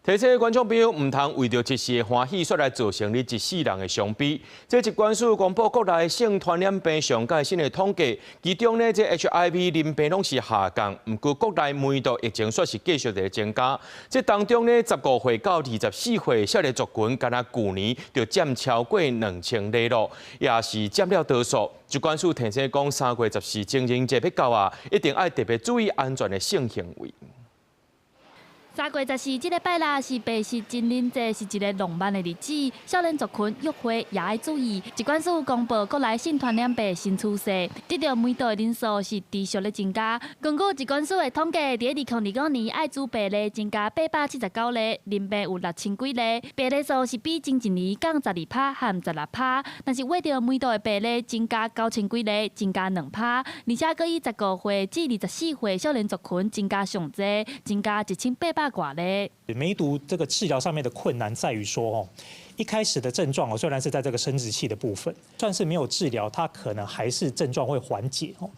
提醒觀眾朋友，毋通為著一時的歡喜，煞來造成你一世人的傷悲。這疾管署公布國內性傳染病上蓋新的統計，其中呢，這 HIV 淋病攏是下降，毋過國內梅毒疫情煞是繼續佇增加。這當中呢，15歲到24歲少年族群，敢若舊年就佔超過2000例咯，也是佔了多數。疾管署提醒講，3月14情人節欲到啊，一定愛特別注意安全的性行為。 3月14這禮拜六是白色情人節，是一个浪漫的日子。少年族群約會也愛注意。疾管署公布國內性傳染病新趨勢，得著梅毒的人數是持續咧增加。根據疾管署的統計，佇2025年，愛滋病例增加879例，淋病有6000幾例，病例數是比前一年降12趴和16趴。但是患著梅毒的病例增加9000幾例，增加2趴，而且閣以15歲至24歲少年族群增加上濟，增加1800外例。梅毒這個治療上面的困難在於說，哦，一開始的症狀哦，雖然是在這個生殖器的部分，算是沒有治療，它可能還是症狀會緩解哦。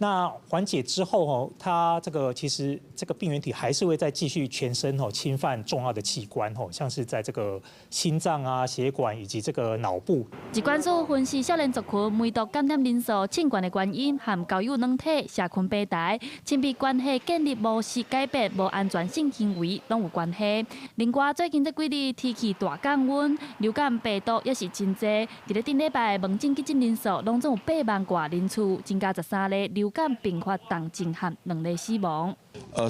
那緩解之後哦，它這個其實這個病原體還是會再繼續全身哦侵犯重要的器官哦，像是在這個心臟啊、血管以及這個腦部。疾管署分析少年族群梅毒感染人數升懸的原因，和交友軟體、社群平台、親密關係建立模式改變、無安全性行為攏有關係。另外，最近這幾日天氣大降溫，流感病毒也是真濟。佇咧頂禮拜門診急診人數攏總有8萬外人次，增加13例流感併發重症和2例死亡。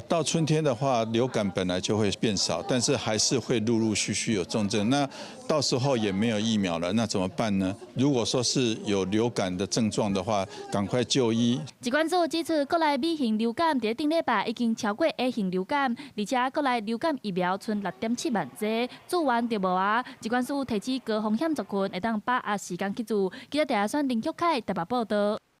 到春天的話，流感本來就會變少，但是還是會陸陸續續有重症。那到時候也沒有疫苗了，那怎麼辦呢？如果說是有流感的症狀的話，趕快就醫。疾管署指出，國內 B 型流感佇頂禮拜已經超過 A 型流感，而且國內流感疫苗賰6.7萬劑，注完就無啊。疾管署提醒高風險族群會當把握時間去注。記者鄭阿選、林旭凱台北報道。